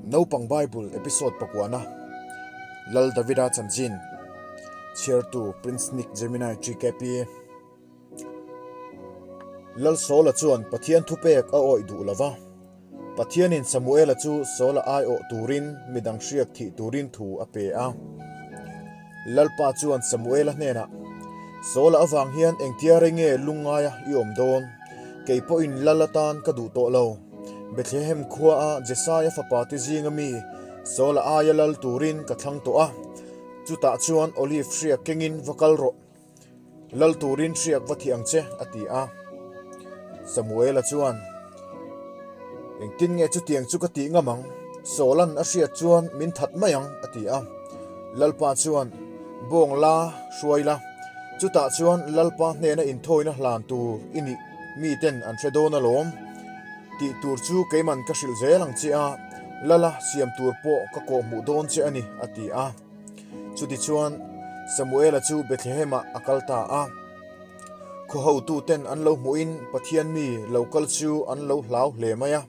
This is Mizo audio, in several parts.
Naupang Bible Episode pakuana, Lal Davida Chanchin, Chhiartu Prince Nick Gemini TKP. Lal Saula chuan Pathian thupek a awih duh lo va. Pathianin Samuela chu Saula aiawh turin midang hriak thih turin thu a pe a. Lalpa chuan Samuela hnenah, Saula avang hian engtia rei nge lungngaia i awm dawn? Kei pawhin Lal atan ka duh tawh lo. Bethlehem khuaa Jesaia fapa te zinga mi Saula aia lal turin ka thlang tawh a, chutah chuan olive hriak kengin va kal rawh. Lal turin hriak va thih ang che, a ti a. Samuela chuan, Engtin nge chutiang chu ka tih ngam ang? Saula'n a hriat chuan min that mai ang, a ti a. Lalpa chuan, Bawng la, hruai la. Chutah chuan Lalpa hnena inthawina hlan tur i nih miten an hre dawn alawm. Tih tur chu keiman ka hrilh zel ang che a, Lala siam tur pawh ka kawhhmuh dawn che a ni, a ti a. Chutichuan, Samuela chu Bethlehem-ah a kal ta a. Khaw hotuten an lo hmuhin Pathian mi lo kal chu an lo hlau hle mai a.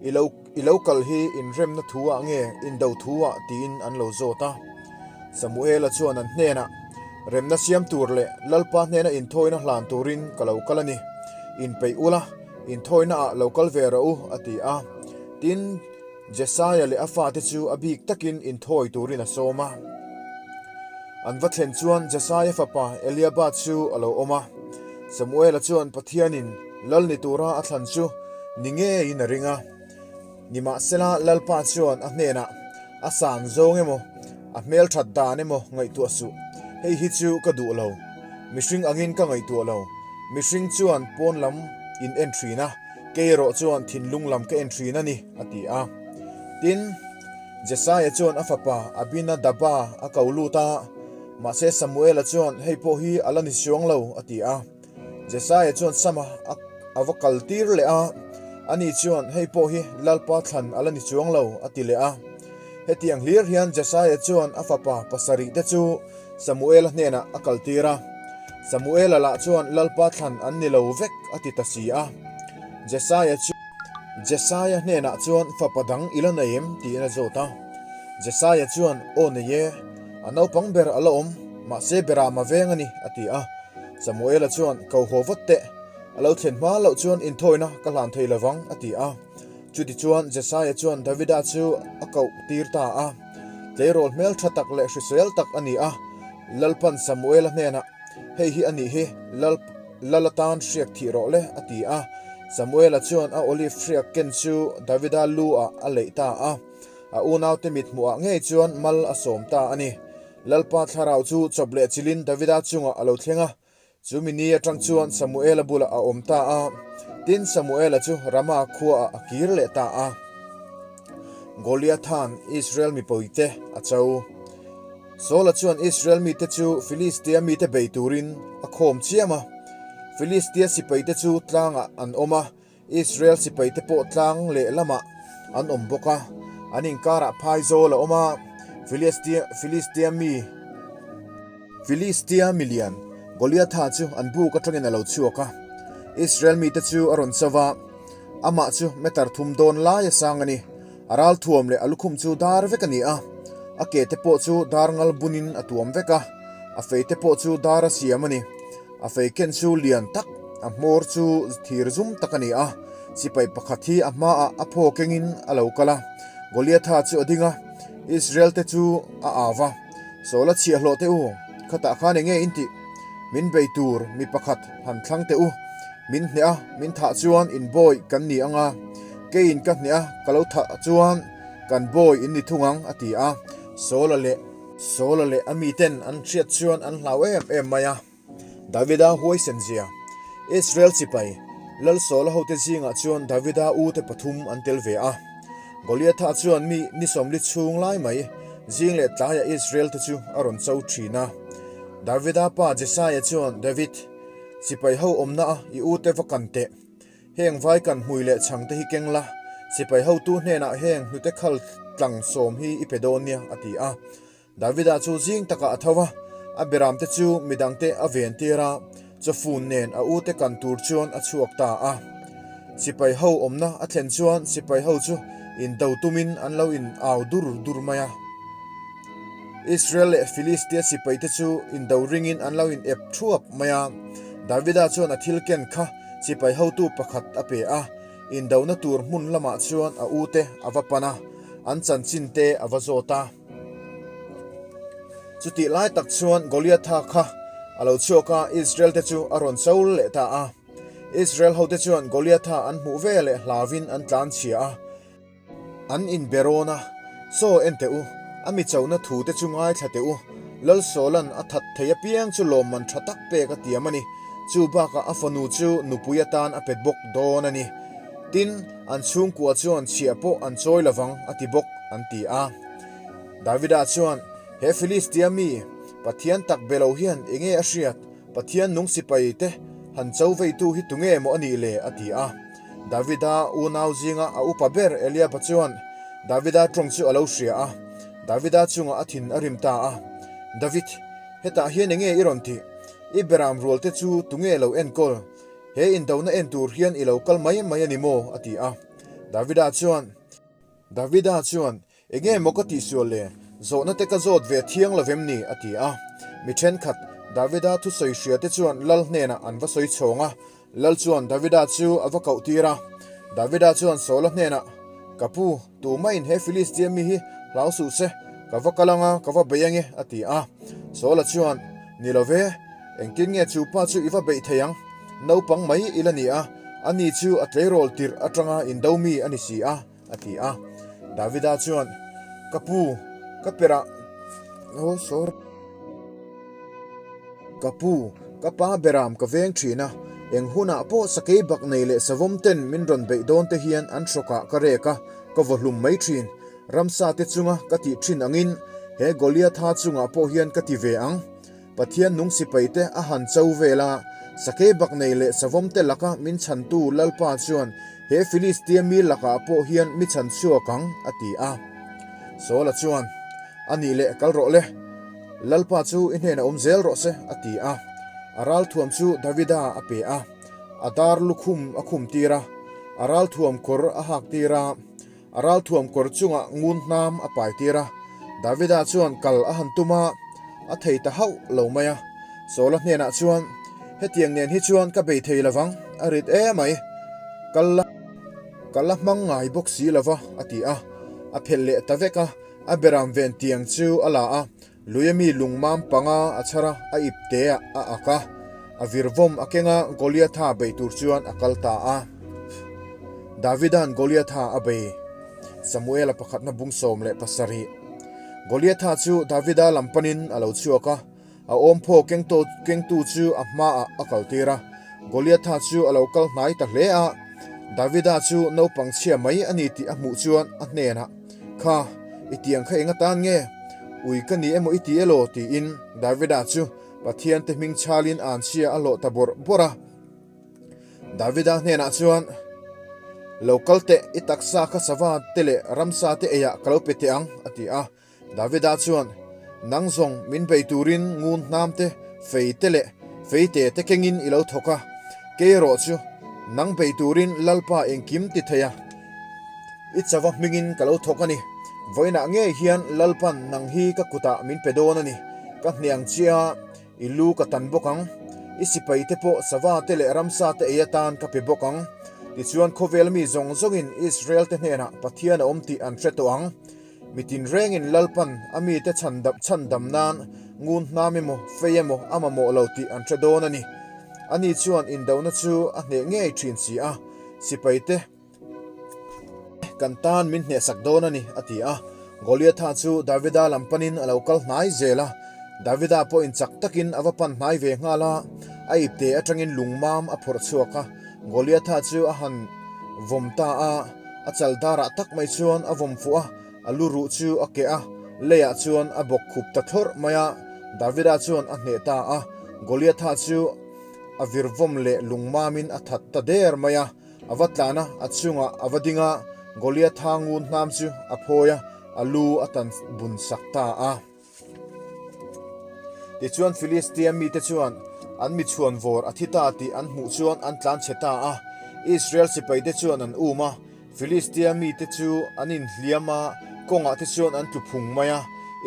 I lo i lo kal hi inremna thu-ah nge indo thu-ah tiin an lo zawt a. Samuela chuan an hnenah, Remna siam tur leh Lalpa hnena inthawina hlan turin ka lo kal a ni. Inpeih ula, inthawinaah lo kal ve rawh u, a ti a. Tin, Jesaia leh a fate chu a bik takin inthawi turin a sawm a. An va thlen chuan Jesaia fapa Eliaba chu a lo awm a. Samuela chuan Pathianin lal ni tura a thlan chu ni ngeiin a ring a. Nimahsela Lalpa chuan a hnenah, A san zawng emaw, a hmelthat dan emaw ngaihtuah suh. Hei hi chu ka duh lo. Mihring angin ka ngaihtuah lo. Mihring chuan pawn lam in en thin a. Kei erawh chuan thinlung lam ka en thin a ni, a ti a. Tin, Jesaia chuan a fapa Abinadaba a ko lut a, mahse Samuela chuan, Hei pawh hi a la ni suang lo, a ti a. Jesaia chuan Sama a va kal tir leh a, ani chuan, Hei pawh hi Lalpa thlan a la ni chuang lo, a ti leh a. Hetiang hlir hian Jesaia chuan a fapa pasarihte chu Samuela hnenah a kaltir a, Samuela lah chuan Lalpa thlan an ni lo vek a ti ta si a. Jesaia chu Jesaia hnenah chuan fapa dang i la nei em? tiin a zawt a. Jesaia chuan, Aw nei e, a naupang ber a la awm, mahse berama veng a ni, a ti a. Samuela chuan, Ko haw vat teh, a lo thlen hma loh chuan inthawina ka hlan thei lovang, a ti a. Chutichuan Jesaia chuan Davida chu a koh tir ta a. Tleirawl hmel tha tak leh hrisel tak a ni a, Lalpan Samuela hnenah, Hei hi a nih hi, Lal, Lal atan hriak thih rawh le, a ti a. Samuela chuan a olive hriak ken chu Davida lu ah a leih ta a. A unaute mithmuhah ngei chuan mal a sawm ta a ni. Lalpa thlarau chu chawp leh chilin Davida chungah a lo thleng a. Chumi ni atang chuan Samuela bulah a awm ta a, tin Samuela chu Rama khuaah a kir leh ta a. Goliatha'n Israel mipuite a cho. Saula chuan Israel mite chu Filistia mite bei turin a khawm chiam a. Filistia sipaite chu tlangah an awm a, Israel sipaite pawh tlang leh lamah an awm bawk a, an inkarah phaizawl a awm a, Filistia Filistia mi Filistia milian Goliatha chu an buk atangin a lo chhuak a, Israel mite chu a rawn cho va, amah chu meter thum dawn lai a sang a ni, a ral thuam leh a lukhum chu dar vek a ni a, a ke te pawh chu dar ngal bunin a tuam vek a, a fei te pawh chu dar a siam a ni. A fei ken chu lian tak, a hmawr chu thir zum tak a ni a. Sipai pakhat hi a hmaah a phaw kengin a lo kal a, Goliatha chu a ding a, Israel te chu a au va, Saula chhiahhlawh teh u, khatah khan enge in tih? Min bei tur mi pakhat han thlang teh u, min hneh a, min thah chuan in bawi kan ni ang a, keiin ka hneh a, ka lo thah chuan kan bawi in ni thung ang, a ti a. Saula leh. Saula leh a miten an hriat chuan an hlau em em mai a. Davida huaisen zia. Israel sipai, Lal Saula hote zingah chuan Davida ute pathum an tel ve a. Goliatha chuan mi ni sawmli chhung lai mai zing leh tlaiah Israel te chu a rawn cho thin a. Davida pa Jesaia chuan David, sipai ho awmna a i ute va kan teh. Heng vai kan hmui leh chhang te hi keng la, sipai hotu hnenah heng hnute khal tlang sawm hi i pe dawn nia, a ti a. Davida chu zing takah a tho a, a beramte chu midangte a ven tir a, chawfun nen a ute kan tur chuan a chhuak ta a. Sipai ho awmna a thlen chuan sipai ho chu Indo tumin an lo in au dur dur mai a. Israel leh Filistia sipaite chu indo ringin an lo in ep thuap mai a. Davida chuan a thil ken kha sipai hotu pakhat a pe a, indona tur hmun lamah chuan a ute a va pan a, an chanchin te a va zawt a. Chutih lai tak chuan Goliatha kha a lo chhuak a, Israel te chu a rawn cho leh ta a. Israel hote chuan Goliatha an hmuh ve leh hlauvin an tlan chhia a. An inbe rawn a, Chaw en teh u, a mi chona thu te chu ngaithla teh u. Lal Sawla'n a that thei apiang chu lawmman tha tak pek a tiam a ni. Chu bakah a fanu chu nupui atan a pet bawk dawn a ni. Tin, an chhungkua chuan chhiah pawh an chawi lovang a ti bawk, an ti a. Davida chuan, He Filistia mi, Pathian tak be lo hian enge a hriat? Pathian nung sipai te han cho veitu hi tunge maw a nih le? a ti a. Davida unau zinga a upa ber Eliaba chuan Davida tawng chu a lo hria a, Davida chungah a thin a rim ta a, David, hetah hian enge i rawn tih? I beram rual te chu tunge lo enkawl? He indona en tur hian i lo kal mai mai a ni maw? a ti a. Davida chuan. Davida chuan, Enge maw ka tihsual le? Zawhna te ka zawt ve thiang lo vem ni? a ti a. Mi thenkhat, Davida thusawi hria te chuan lal hnenah an va sawi chhawng a. Lal chuan Davida chu a va koh tir a. Davida chuan Saula hnenah, Ka pu, tumahin he Filistia mi hi hlau suh se, ka va kal anga ka va bei ange, a ti a. Saula chuan, Ni lo ve, engtin nge chu pa chu i va beih thei ang? Naupang mai i la ni a, ani chu a tleirawl tirh atanga indo mi a ni si a. A ti a. Davida chuan, Ka pu, ka perah, oh sorry, ka pu, ka pa beram ka veng thin a, eng hunah pawh sakei bak nei leh savawm ten min rawn beih dawn te hian an hrawkah ka rek a, ka vaw hlum mai thin. Ramsa te chunga ka tih thin angin he Goliatha chungah pawh hian ka ti ve ang. Pathian nung sipai te a han cho vel a, sakei bak nei leh savawm te laka min chhantu Lalpa chuan he Filistia mi lakah pawh hian mi chhan chhuak ang, a ti a. Saula chuan, A nih leh kal rawh le, Lalpa chu i hnenah awm zel rawh se, a ti a. A ralthuam chu Davida a pe a, a dar lukhum a khum tir a, a ralthuam kawr a hak tir a. A ralthuam kawr chungah ngun hnam a pai tir a, Davida chuan kal a han tum a, a thei ta hauh lo mai a. Saula hnenah chuan, Hetiang nen hi chuan ka bei thei lovang, a rit emai, kal la ka la hmang ngai bawk si lova, a ti a. A phelh leh ta vek a, a beram ven tiang chu a la a, Lui ami lungmam panga a chhar a, a ip te ah a ak a, a virvawm a keng a, Goliatha bei tur chuan a kal ta a. Davida'n Goliatha a bei. Samuela pakhatna bung 17. Goliatha chu Davida lam panin a lo chhuak a, a awmphaw kengtu chu a hmaah a kaltir a. Goliatha chu a lo kal hnai ta hle a, Davida chu naupang chhia mai a ni tih a hmuh chuan a hnenah, Kha, i tiang kha eng atan nge? Ui ka ni emaw i ti elaw? tiin Davida chu Pathian te hming chhalin anchhia a hlawh ta bawrh bawrh a. Davida hnenah chuan, Lo kal teh, i taksa kha sava te leh ramsa te eiah ka lo pe teh ang, a ti a. Davida chuan, Nang zawng min bei turin ngun hnam te, fei te leh feite te kengin i lo thawk a, kei erawh chu nang bei turin Lalpa engkim ti thei a. I chava hmingin ka lo thawk a ni. Vawiinah ngei hian Lalpan nang hi ka kutah min pe dawn a ni. Ka hniang chia, i lu ka tan bawk ang. I sipai te pawh sava te leh ramsa te ei atan ka pe bawk ang. Tichuan khawvel mi zawng zawngin Israel te hnenah Pathian a awm tih an hre tawh ang. Mi tinrengin Lalpan a mite chhandam chhandam nan ngun hnam emaw fei emaw a mamawh lo tih an hre dawn a ni. Ani chuan indona chu a hneh ngei thin si a, sipai te, Kan tan min hnehsak dawn a ni, a ti a. Goliatha chu Davida lam panin a lo kal hnai zel a. Davida pawhin chak takin a va pan hnai ve nghal a, a ipte atangin lungmam a phawrh chhuak a. Goliatha chu a han vawm ta a, a chal darah tak mai chuan a vawm fuh a, a lu ruh chu a keh a, leiah chuan a bawk khup ta thlawrh mai a. Davida chuan a hneh ta a, Goliatha chu a virvawm leh lungmamin a that ta der mai a. A va tlan a, a chungah a va ding a, Goliatha ngun hnam chu a phawi a, a lu a tan bun sak ta a. Tichuan Filistia mite chuan an mi chhuanvawr a thi ta tih an hmuh chuan an tlan chhe ta a, Israel sipaite chuan an um a. Filistia mite chu an inhliam a, kawngah te chuan an tlu phung mai a.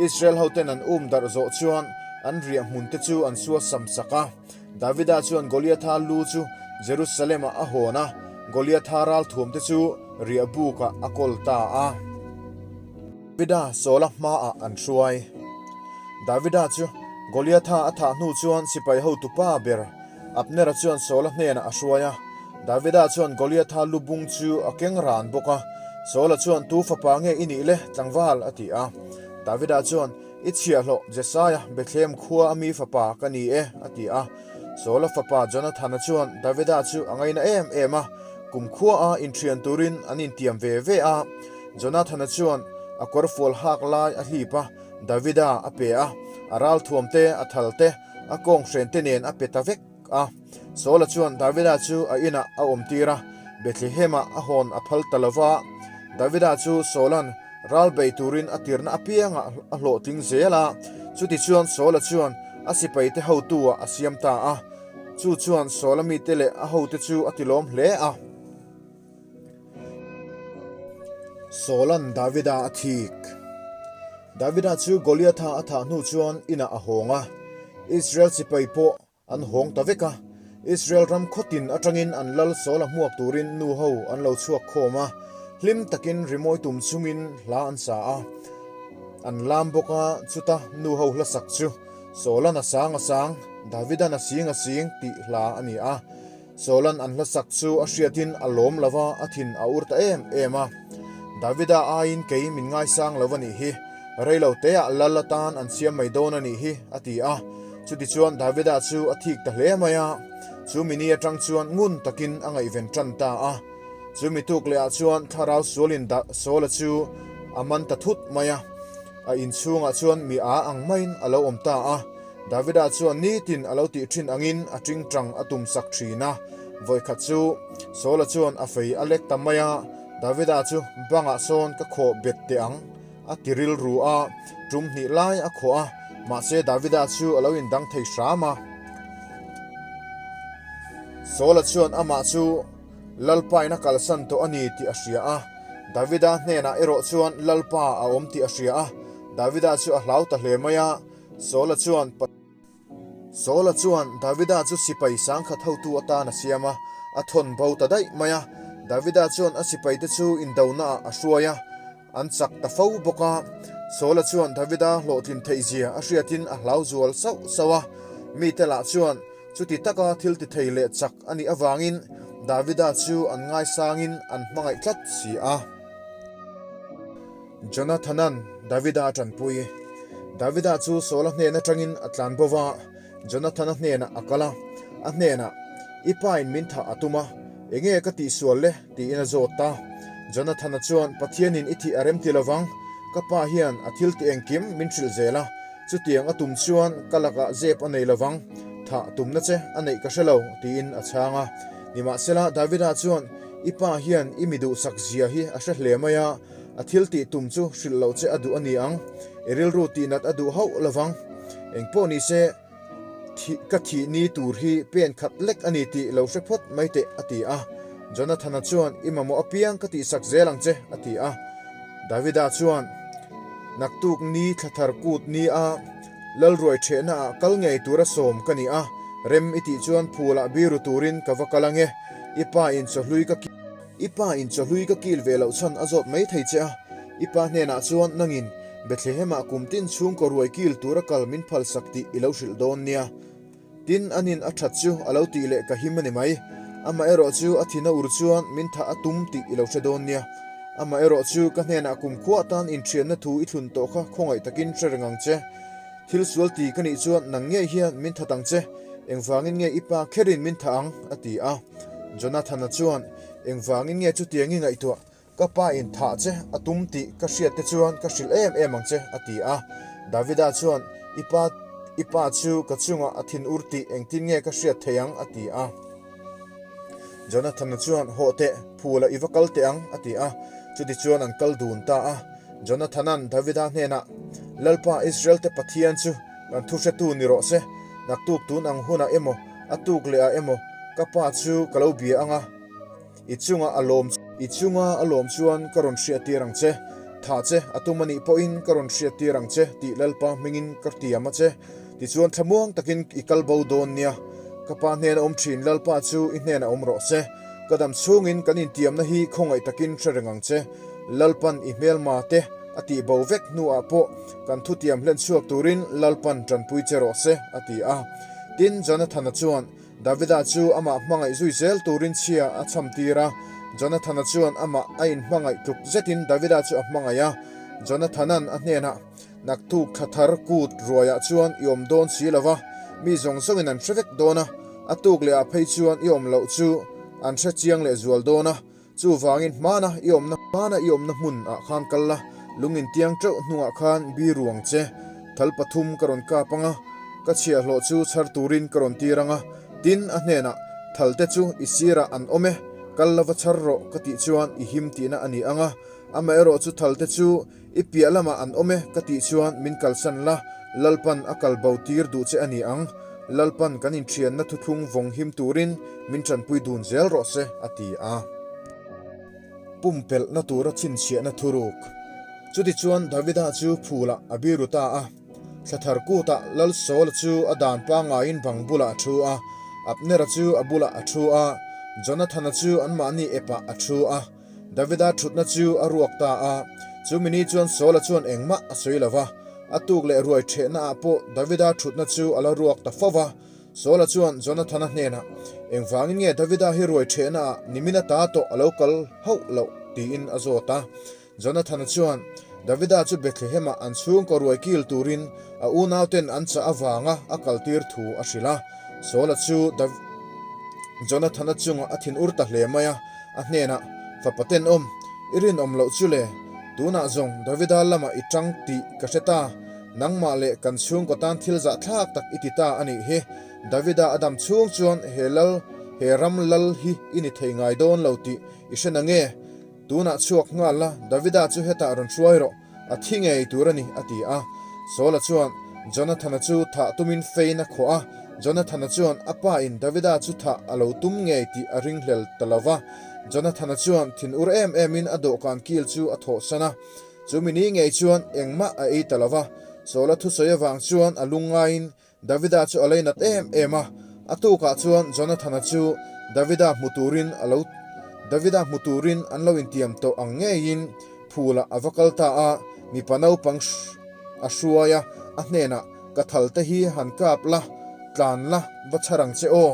Israel hoten an um darh zawh chuan an riah hmunte chu an suasam sak a. Davida chuan Goliatha lu chu Jerusalem-ah a hawn a, Goliatha ralthuamte chu riah bukah a kawl ta a. Davida Saula hmaah an hruai. Davida chu Goliatha a thah hnu chuan sipai hotupa ber Abnera chuan Saula hnenah a hruai a. Davida chuan Goliatha lu bung chu a keng ran bawk a. Saula chuan, Tu fapa nge i nih le, tlangval? a ti a. Davida chuan, I chhiahhlawh Jesaia, Bethlehem khua a mi fapa ka ni e, a ti a. Saula fapa Jonathana chuan Davida chu a ngaina em em a, kum khuaa inthian turin an intiam ve ve a. Jonathana chuan a kawrfual hak lai a hlip a, Davida a pe a, a ralthuam te, a thal te, a kawnghren te nen a pe ta vek a. Saula chuan Davida chu a inah a awmtir a, Bethlehem-ah a hawn a phal ta lo va. Davida chu Saula'n ral bei turin a tirna apiangah a hlawhtling zel a, chutichuan Saula chuan a sipaite hotu-ah a siam ta a. Chu chuan Saula mite leh a hote chu a tilawm hle a. Saula'n Davida a thik. Davida chu Goliatha a thah hnu chuan inah a hawng a, Israel sipai pawh an hawng ta vek a. Israel ram khawtin atangin an lal Saula hmuak turin nu ho an lo chhuak khawm a, hlim takin rimawi tum chungin hla an sa a. An lam bawk a, chuta nu ho hla sak chu Saula'n a sang a sang, Davida'n a sing a sing tih hla a ni a. Saula'n an hlasak chu a hriatin a lawm lo va, a thin a ur ta em em a. Davida aiin kei min ngaisang lo a nih hi, reilo teah lal atan an siam mai dawn a nih hi, a ti a. Chutichuan Davida chu a thik ta hle mai a, chu mini atang chuan ngun takin a ngaihven tan ta a. Chu mi tuk lehah chuan thlarau sualin Saula chu a man ta thut mai a, a inchhungah chuan mi a ang maiin a lo awm ta a. Davida chuan nitin a lo tih thin angin a tingtang a tum sak thin a. Vawikhat chu Saula chuan a fei a lek ta mai a, Davida chu bangah sawn ka khawh bet teh ang a ti rilru a, tum hnih lai a khawh a, mahse Davida chu a lo indang thei hram a. Saula chuan amah chu Lalpain a kalsan tawh a ni tih a hria a, Davida hnenah erawh chuan Lalpa a awm tih a hria a, Davida chu a hlau ta hle mai a. Saula chuan Saula chuan Davida chu sipai sangkhat hotu atan a siam a, a thawn bo ta daih mai a. Davida chuan a sipaite chu indonaah a hruai a, an chak ta fo bawk a. Saula chuan Davida hlawhtlin theihzia a hriatin a hlau zual sauh sauh a. Mite lah chuan chuti taka thil ti thei leh chak a nih avangin Davida chu an ngaisangin an hmangaih tlat si a. Jonathana'n Davida a tanpui. Davida chu Saula hnen atangin a tlan bo va, Jonathana hnenah a kal a, a hnenah, I pain min thah a tum a, enge ka tihsual le? tiin a zawt ta. Jonathana chuan, Pathianin i thih a rem ti lovang, ka pa hian a thil ti engkim min hrilh zel a, chutiang a tum chuan ka lakah zep a nei lovang, thah tumna che a neih ka hre lo, tiin a chhang a. Nimahsela, Davida chuan, I pa hian i mi duhsak zia hi a hre hle mai a, A thil tih tum chu hrilh loh che a duh a ni ang. I rilru tihnat a duh hauh lovang. Engpawh ni se, thih ka thih ni tur hi pen khat lek a ni tih lo hre phawt mai teh, a ti a. Jonathana chuan, I mamawh apiang ka tihsak zel ang che, a ti a. Davida chuan, Naktuk ni thlathar kut ni a, Lalruai ṭhehnaah kal ngei tura sawm ka ni a, rem i tih chuan phulah biru turin ka va kal ange, i pa in chawhlui ka. I pa in chawhlui ka kil ve loh chhan a zawt mai thei che a, i pa hnenah chuan nangin Bethlehem-ah kum tin chhungkaw ruai kil tura kal min phalsak tih i lo hrilh dawn nia. Tin, anin a that chu a lo tih leh ka him a ni mai. Amaherawh chu a thin a ur chuan min thah a tum tih i lo hre dawn nia. Amaherawh chu ka hnenah kum khuah tan inthianna thu i thlun tawh kha khawngaih takin hre reng ang che. Thil sual ti ka nih chuan nang ngei hian min that ang che, engvangin nge i pa kherin min thah ang? a ti a. Jonathana chuan, Engvangin nge chutiang i ngaihtuah? Ka pa in thah che a tum tih ka hriat te chuan ka hrilh em em ang che, a ti a. Davida chuan, I pa, i pa chu ka chungah a thin ur tih engtin nge ka hriat thei ang? a ti a. Jonathana chuan, Hawh teh, phul ah i va kal teh ang, a ti a. Chutichuan an kal dun ta a. Jonathana'n Davida hnenah, Lalpa Israel-te Pathian chu kan thuhretu ni rawh se, naktuk tun ang hunah emaw, a tuk leh ah emaw ka pa chu ka lo bia ang a, i chungah a lawm. I chunga a lawm chuan ka rawn hriattir ang che. Thah che a tum a nih pawhin ka rawn hriattir ang che tih Lalpa hmingin ka tiam a che. Tichuan thlamuang takin i kal bo dawn nia. Ka pa hnena awm thin Lalpa chu i hnenah awm rawh se. Ka dam chhungin kan intiamna hi khawngaih takin hre reng ang che. Lalpan i hmelma te a tih bo vek hnuah pawh kan thutiam hlen chhuak turin Lalpan tanpui che rawh se, a ti a. Tin, Jonathana chuan Davida chu amah hmangaih zui zel turin chhia a chham tir a. Jonathana chuan amah a inhmangaih tluk zetin Davida chu a hmangaih a. Jonathana'n a hnenah, Naktuk thla thar kut ruaiah chuan i awm dawn si lo va, mi zawng zawngin an hre vek dawn a, a tuk lehah phei chuan i awm loh chu an hre chiang leh zual dawn a, chuvangin hmana i awmna hmana i awmna hmun ah khan kal la, lung intiang teuh hnungah khan bi ruang che thal pathum ka rawn kap ang a, ka chhiahhlawh chu chhar turin ka rawn tir ang a, tin a hnenah thal te chu i sirah an awm e, kal la va chhar rawh ka tih chuan i him tihna a ni ang a, amaherawh chu thal te chu I piah lamah an awm e ka tih chuan min kalsan la, Lalpan a kal bo tir duh che a ni ang. Lalpan kan inthianna thuthlung vawng him turin min tanpui dun zel rawh se, a ti a. Pumpelhna tura chhinchhiahna thuruk. Chutichuan Davida chu phulah a biru ta a. Thla thar kutah Lal Saula chu a dan pangaiin bang bulah a thu a, Abnera chu a bulah a thu a, Jonathana chu anmahni epah a thu a. Davida thutna chu a ruak ta a, chu mini chuan Saula chuan engmah a sawi lo va. A tuk leh ruai thehna ah pawh Davida thutna chu a la ruak ta fo va. Saula chuan Jonathana hnenah, Engvangin nge Davida hi ruai thehna ah nimin ata tawh a lo kal hauh loh? tiin a zawt a. Jonathana chuan, Davida chu Bethlehem-ah an chhungkaw ruai kil turin a unauten an chah avanga a kaltir thu a hrilh a. Saula chu Jonathana chungah a thinur ta hle mai a, a hnenah, Fapa tenawm, i rinawm loh chu le, tunah zawng Davida lamah i tang tih ka hre ta, nangmah leh kan chhungkaw tan thil zahthlak tak i ti ta a nih hi, Davida a dam chhung chuan he lal, he ram lal hi i ni thei ngai dawn lo tih i hre nange? Tunah chhuak nghal la, Davida chu hetah rawn hruai rawh, a thi ngei tur a ni, a ti a. Saula chuan Jonathana chu thah tumin fein a khawh a, Jonathana chuan a pa in Davida chu thah a lo tum ngei tih a ringhlel ta lo va. Jonathana chuan thinur em emin a dawhkan kil chu a thawhsan a, chu mi ni ngei chuan engmah a ei ta lo va. Saula thusawi avang chuan a lungngaiin Davida chu a leinat em em a, a tukah chuan Jonathana chu Davida hmu turin a lo Davida hmu turin an lo intiam tawh ang ngeiin phulah a va kal ta a, mipa naupang a hruai a, a hnenah, Ka thal te hi han kap la, tlan la, va chhar ang che aw,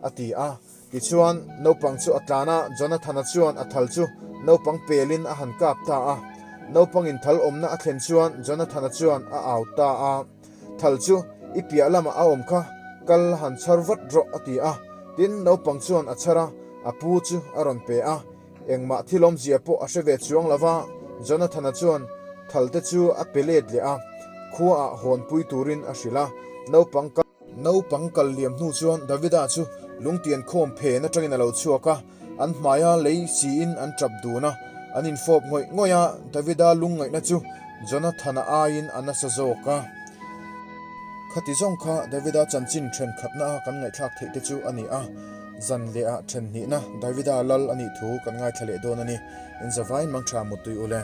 a ti a. Tichuan, naupang chu a tlan a, Jonathana chuan a thal chu naupang pelin a han kap ta a. Naupangin thal awmna a thlen chuan Jonathana chuan a au ta a. Thal chu i piah lamah a awm kha, kal han chhar vat rawh a ti a. Tin, naupang chuan a chhar a, a pu chu a rawn pe a. Engmah thil awmzia pawh a hre ve chuang lo va, Jonathana chuan thal te chu a pe let leh a, khuaah hawnpui turin a hrilh a. Naupang kal. Naupang kal liam hnu chuan Davida chu lungtian khawm phen atangin a lo chhuak a, an hmaia lei siin an tap dun a, an infawp ngawih ngawih a, Davida lungngaihna chu Jonathana aiin a nasa zawk a. Khati zawng kha Davida chanchin thenkhatna a kan ngaihthlak theih te chu a ni a, zan leh ah then hnihna Davida lal a nih thu kan ngaithla leh dawn a ni. Inzavain mangtha muttui ule.